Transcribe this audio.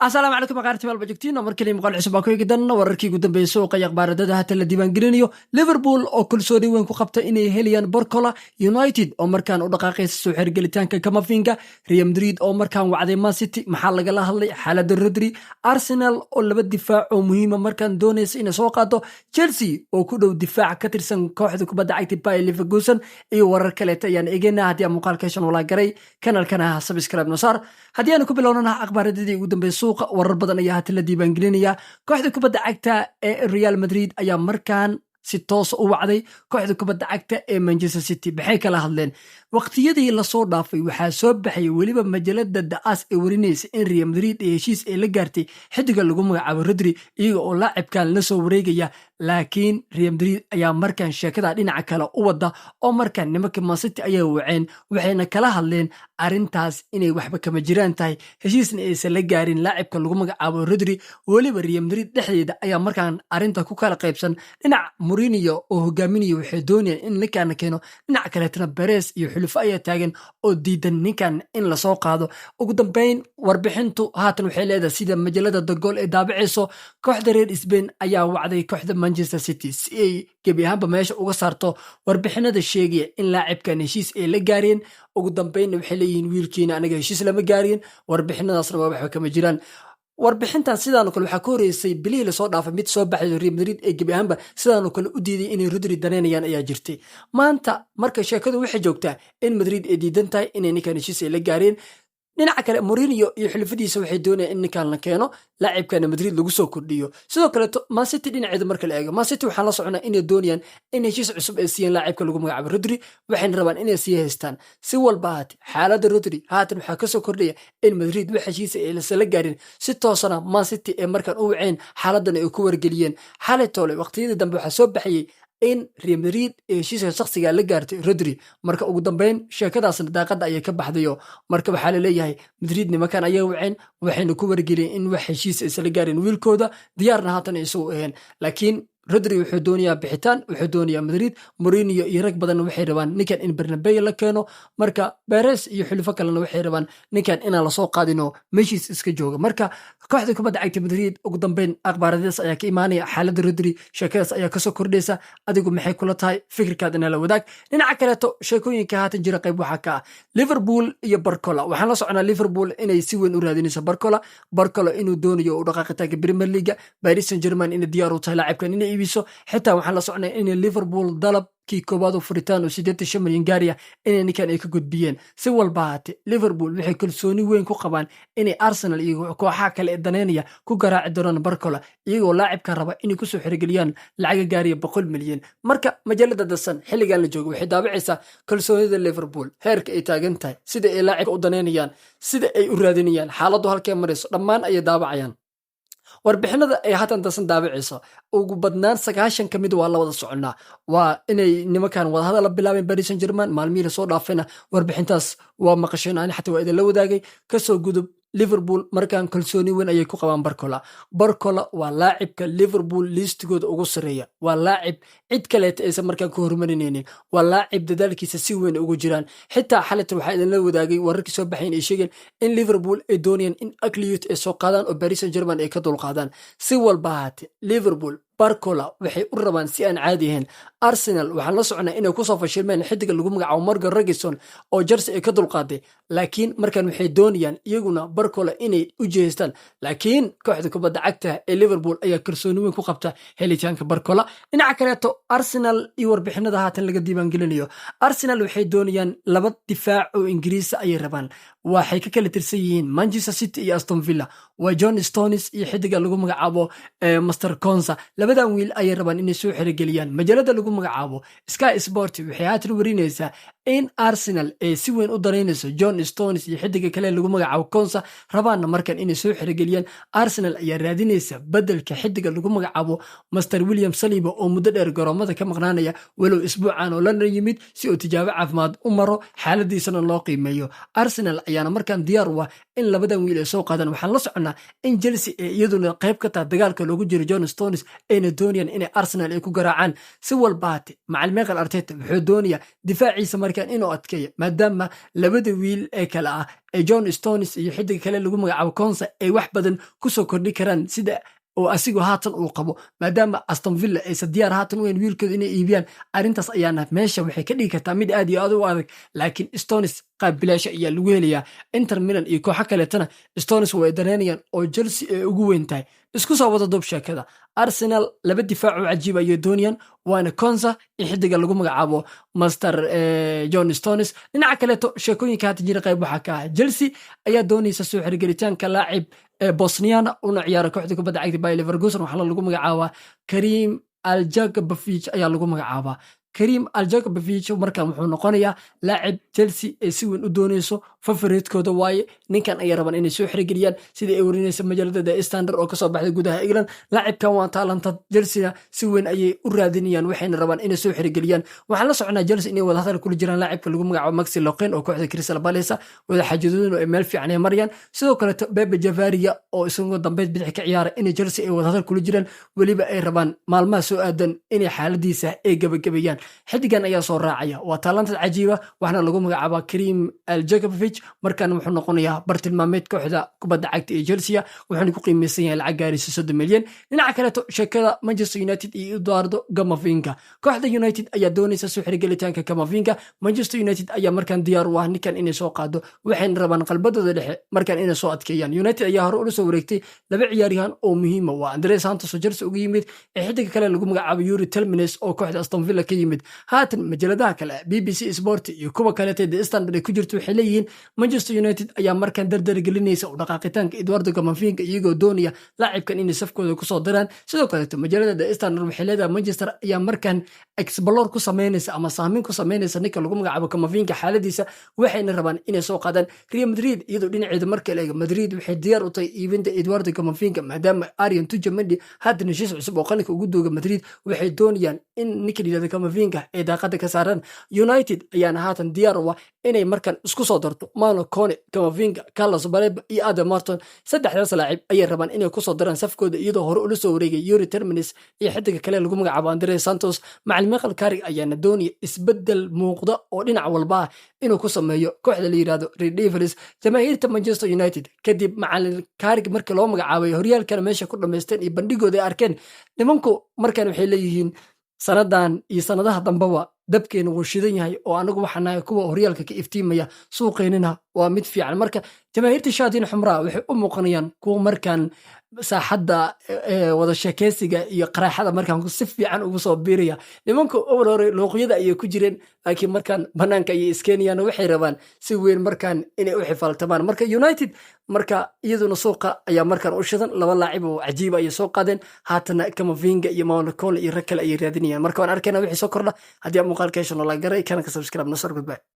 Asalaamu calaykum aqaarti maalba joogtiin oo mar kaliya muuqaal cusub baa ku eegi doona wararkii ugu dambeeyay suuqa iyo akhbaaradada haatan la diiwaangelinayo. Liverpool oo kalsooni weyn ku qabta inay helayaan Barcola, United oo markaan u dhaqaaqaysa soo xergelitaanka Camavinga, Real Madrid oo markaan wacday Man City, maxaa lagala hadlay xaaladda Rodri, Arsenal oo laba difaac oo muhiima markaan doonaysa inay soo qaado, Chelsea oo ku dhow difaac ka tirsan kooxda kubadda cagta Bayer Leverkusen iyo warar kaleeta ayaan eegaynaa. Haddii aan muuqaalka heshan walaa garay kanalkana subscribe no saar. Haddii aanu ku bilownana akhbaaradadii ugu dambeeyay suuqa, warar badan ayaa haatan la diiwaangelinaya. Kooxda kubadda cagta ee Real Madrid ayaa markaan si toosa u wacday kooxda kubadda cagta ee Manchester City. Maxay kala hadleen? Waqtiyadii lasoo dhaafay waxaa soo baxayay, weliba majalada The AS ee warinaysa, in Real Madrid ee heshiis ay la gaartay xidiga lagu magacaabo Rodri, iyaga oo laacibkan la soo wareegaya. Laakiin Real Madrid ayaa markaan sheekada dhinaca kale u wada, oo markaan nimanka Man City ayaa waceen, waxayna kala hadleen arrintaas inay waxba kama jiraan tahay, heshiisna aysan la gaarin laacibka lagu magacaabo Rodri. Weliba Real Madrid dhexdeeda ayaa markaan arrinta ku kala qaybsan. Dhinac Mourinho oo hogaaminaya waxay doonayaan in ninkaana keeno, dhinaca kaleetana Perez iyo xulufo ayaa taagan oo diidan ninkan in lasoo qaado. Ugu dambeyn warbixintu haatan waxay leedahay, sida majalada The Goal ee daabacayso, kooxda reer Spain ayaa wacday kooxda Manchester City si ay gebi ahaanba meesha uga saarto warbixinada sheegaya in laacibkan heshiis ay la gaareen. Ugu dambeynna waxay leeyihiin, "Wiilkiina aniga heshiis lama gaareen, warbixinadaasna waa waxba kama jiraan." Warbixintan sidaanoo kale waxaa ka horeysay bilihii lasoo dhaafay mid soo baxay, Real Madrid ee gebi ahaanba sidaanoo kale u diiday inay Rodri daneynayaan ayaa jirtay. Maanta marka sheekadu waxay joogtaa in Madrid ay diidan tahay inay ninkan heshiis ay la gaareen. Dhinaca kale Mourinho iyo xulufadiisa waxay doonayaan in ninkan la keeno, laacibkana Madrid lagu soo kordhiyo. Sidoo kaleeto Man City dhinaceeda marka la eego, Man City waxaan la soconaa inay doonayaan in heshiis cusub ay siiyeen laacibka lagu magacaabo Rodri, waxayna rabaan inay sii haystaan. Si walba haate, xaaladda Rodri haatan waxaa kasoo kordhaya in Madrid wax heshiisa ay lasala gaarin, si toosana Man City ee markaan u waceen, xaaladan ay ku wargeliyeen. Xalay toole waqtiyadii dambe waxaa soo baxayay in Real Madrid ee heshiiska shakhsiga la gaartay Rodri. Marka ugu dambeyn sheekadaasna daaqadda ayay ka baxdayo. Marka waxaa laleeyahay Madrid nimankan ayaa waceen, waxayna ku wargeliyeen in wax heshiis aysala gaarin wiilkooda, diyaarna haatan isagu ahayn. Laakiin Rodri wuxuu doonayaa bixitaan, wuxuu doonayaa Madrid. Mourinho iyo rag badanna waxay rabaan ninkan in Bernabeu la keeno. Marka Perez iyo xulufo kalena waxay rabaan ninkan inaan lasoo qaadino, meeshiis iska jooga. Marka kooxda kubadda cagta Madrid ugu dambeyn akhbaaradaas ayaa ka imaanaya xaaladda Rodri, sheekadaas ayaa kasoo kordhaysa. Adigu maxay kula tahay? Fikirkaad inala wadaag. Dhinaca kaleeto sheekooyinka haatan jira qayb waxaa ka ah Liverpool iyo Barcola. Waxaan la soconaa Liverpool inay si weyn u raadinayso Barcola, Barcola inuu doonayo u dhaqaaqitaanka Premier League, Paris Saint Germain inay diyaar u tahay laacibkan inay iibiso. Xitaa waxaan la socnay inay Liverpool dalabkii koowaad oo furitaan oo 85 milyan gaariya inay ninkan ay ka gudbiyeen. Si walba haate, Liverpool waxay kalsooni weyn ku qabaan inay Arsenal iyo kooxaha kale ee daneynaya ku garaaci doonaan Barcola, iyagoo laacibka raba inay kusoo xirigeliyaan lacaga gaariya 100 milyan. Marka majaalada The Sun xilligan la joogo waxay daabacaysaa kalsoonida Liverpool, heerka ay taagan tahay, sida ay laacibka u daneynayaan, sida ay u raadinayaan, xaaladdu halkee marayso, dhammaan ayay daabacayaan. Warbixinada ay haatan The Sun daabacayso ugu badnaan 90 ka mid waa la wada soconnaa, waa inay nimankan wadahadal la bilaabeen Paris Saint Germain. Maalmihii lasoo dhaafayna warbixintaas waa maqasheen, ani xataa waa idinla wadaagay. Kasoo gudub, Liverpool markaan kalsooni weyn ayay ku qabaan Barcola. Barcola waa laacibka Liverpool liistigooda ugu sarreeya, waa laacib cid kaleeta aysan markaan ka horumarinaynin, waa laacib dadaalkiisa si weyn ugu jiraan. Xitaa xalita waxaa idinla wadaagay wararkii soo baxayn ay sheegeen in Liverpool ay doonayaan in Acliut ay soo qaadaan oo Paris Saint Germain ay ka dulqaadaan. Si walba ahaate, Liverpool Barcola waxay u rabaan si aan caadi ahayn. Arsenal waxaan la soconaa inay kusoo fashilmeen xidiga lagu magacaabo Morgan Rogison oo Chelsea ay ka dulqaaday, laakiin markan waxay doonayaan iyaguna Barcola inay u jihaystaan. Laakiin kooxda kubadda cagta ee Liverpool ayaa kalsooni weyn ku qabta helitaanka Barcola. Dhinaca kaleeto Arsenal iyo warbixinada haatan laga diiwaangelinayo, Arsenal waxay doonayaan laba difaac oo Ingiriisa ayay rabaan. Waxay ka kala tirsan yihiin Manchester City iyo Aston Villa. Waa John Stones iyo xidiga lagu magacaabo Master Konsa. Labadan wiil ayay rabaan inay soo xirigeliyaan. Majalada lagu magacaabo Sky Sport waxay haatan warinaysaa in Arsenal ay si weyn u danaynayso John Stones iyo xidiga kale lagu magacaabo Konsa, rabaanna markan inay soo xirigeliyaan. Arsenal ayaa raadinaysa bedelka xidiga lagu magacaabo Master William Saliba oo muddo dheer garoomada ka maqnaanaya, walow isbuucan oo London yimid si uu tijaabo caafimaad u maro, xaaladiisana loo qiimeeyo. Arsenal ayaana markaan diyaar u ah in labadan wiil ay soo qaadaan. Waxaan la soconnaa in Chelsea ee iyaduna qayb ka taha dagaalka loogu jiro John Stones, ayna doonayaan inay Arsenal ay ku garaacaan. Si walba haate, macalin Mikel Arteta wuxuu doonayaa difaaciisa markan markaan inuu adkeeyo, maadaama labada wiil ee kale ah ee John Stones iyo xidiga kale lagu magacaabo Konsa ay wax badan kusoo kordhi karaan sida oo asigu haatan uu qabo, maadaama Aston Villa aysan diyaar haatan u hayn wiilkooda inay iibiyaan. Arrintaas ayaana meesha waxay ka dhigi kartaa mid aad iyo aad u adag, laakiin Stones qaab bilaasha ayaa lagu helayaa. Inter Milan iyo kooxo kaleetana Stones way dareynayaan, oo Chelsea ay ugu weyn tahay. Isku soo wada duub sheekada, Arsenal laba difaac oo cajiib ayay doonayaan, waana Konsa iyo xidiga lagu magacaabo Master John Stones. Dhinaca kaleeto, sheekooyinka haatan jira qayb waxaa ka ah Chelsea ayaa doonaysa soo xirgelitaanka laacib Bosniana una ciyaara kooxda kubadda cagta Bayer Leverkusen. Waxaana lagu magacaabaa Kerim Aljagbafij ayaa lagu magacaabaa. Kerim Aljagbafij markan wuxuu noqonayaa laacib Chelsea ay si weyn u dooneyso, favoritekooda waaye. Ninkan ayay rabaan inay soo xirigeliyaan, sidai ay warinaysa majaalada The Standard oo kasoo baxday gudaha England. Laacibkan waa talented, Chelsea si weyn ayay u raadinayaan, waxayna rabaan inay soo xirigeliyaan. Waxaan la soconaa Chelsea inay wadahadal kula jiraan laacibka lagu magacaabo Maxi Loqen oo kooxda Crystal Palace, wada xaajadooduna ay meel fiican ay marayaan. Sidoo kaleeto Bebe Javaria oo isagoo dambeyd bidix ka ciyaara inay Chelsea ay wadahadal kula jiraan, weliba ay rabaan maalmaha soo aadan inay xaaladiisa ay gabagabeeyaan. Xidigan ayaa soo raacaya, waa talented cajiiba, waxaana lagu magacaabaa Kerim Aljakovic. Markaana wuxuu noqonayaa bartilmaameed kooxda kubadda cagta ee Chelsea, wuxuuna ku qiimeysan yahay lacag gaaraysa 30 milyan. Dhinaca kaleeto, sheekada Manchester United iyo Eduardo Camavinga. Kooxda United ayaa doonaysa soo xirigelitaanka Camavinga. Manchester United ayaa markaan diyaar u ah ninkan inay soo qaado, waxayna rabaan qalbadooda dhexe markaan inay soo adkeeyaan. United ayaa hore ula soo wareegtay laba ciyaaryahan oo muhiima, waa Andre Santos oo Chelsea uga yimid ee xidiga kale lagu magacaabo Youri Tielemans oo kooxda Aston Villa ka yimid. Haatan majaladaha kale BBC Sport iyo kuwa kaleeta The Standard ay ku jirto waxay leeyihiin Manchester United ayaa markaan dardar gelinaysa u dhaqaaqitaanka Eduardo Camavinga, iyagoo doonaya laacibkan inay safkooda kusoo diraan. Sidoo kaleeto majalada The Standard waxay leedahay Manchester ayaa markaan explore ku sameynaysa ama saameyn ku sameynaysa ninka lagu magacaabo Camavinga xaaladiisa, waxayna rabaan inay soo qaadaan. Real Madrid iyadoo dhinaceeda marka la eego, Madrid waxay diyaar u tahay iibinta Eduardo Camavinga, maadaama Aurelien Tchouameni haatan heshiis cusub oo qalinka ugu dooga Madrid. Waxay doonayaan in ninka la yidhahdo Camavinga ay daaqada ka saaraan. United ayaana haatan diyaar u ah inay markan isku soo darto Manu Kone, Camavinga, Carlos Baleba iyo Adam Wharton. Saddexdaas laacib ayay rabaan inay kusoo daraan safkooda, iyadoo hore ula soo wareegay Youri Tielemans iyo xidiga kale lagu magacaabo Andre Santos. Macalin Michael Carrick ayaana doonaya isbedel muuqda oo dhinac walba ah inuu ku sameeyo kooxda la yidhahdo Red Devils. Jamaahiirta Manchester United, kadib macalin Carrick markii loo magacaabay, horyaalkana meesha ku dhamaysteen iyo bandhigooda ay arkeen nimanku, markan waxay leeyihiin sanadan iyo sanadaha dambeba dabkeena wuu shidan yahay, oo anagu waxaa nahay kuwa horyaalka ka iftiimaya, suuqeynina waa mid fiican. Marka jamaahiirta Shayaadiin Xumraa waxay u muuqanayaan kuwa markaan saaxadda wada sheekeysiga iyo qaraaxada markaan si fiican ugu soo biiraya. Nimanku awal hore luuqyada ayay ku jireen, laakiin markaan banaanka ayay iskeenayaan, waxay rabaan si weyn markaan inay u xifaaltamaan. Marka United marka iyaduna suuqa ayaa markaan u shidan, laba laacib oo cajiiba ayay soo qaadeen. Haatana Camavinga iyo Manu Kone iyo rag kale ayay raadinayaan. Marka waan arkayna wixii soo kordha. Haddii aad muuqaalka hesho, noola garay kanaka subscribe. Nasar, goodbye.